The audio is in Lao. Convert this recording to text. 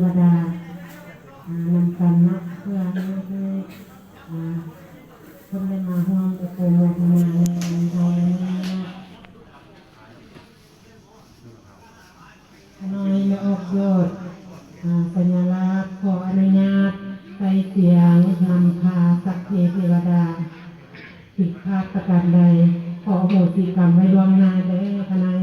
ວະດາ ອ່າ ນຳກັນເນາະ ເພື່ອໃຫ້ ອ່າ ຄົນໄດ້ມາຮ່ວມອະນຸໂມທະນາໃນເຮົານີ້ເນາະ. ຂ້ານ້ອຍ ແລະ ອອກໂຍດ ອາ ສັນຍາລັກ ຂໍອະນຸຍາດໃສ່ສຽງນຳພາສັບເພເທວະດາ. ຜິດພາດປະການໃດ ຂໍອະໂຫສິກຳໄວ້ລ່ວງໜ້າເດີຂ້ານ້ອຍ.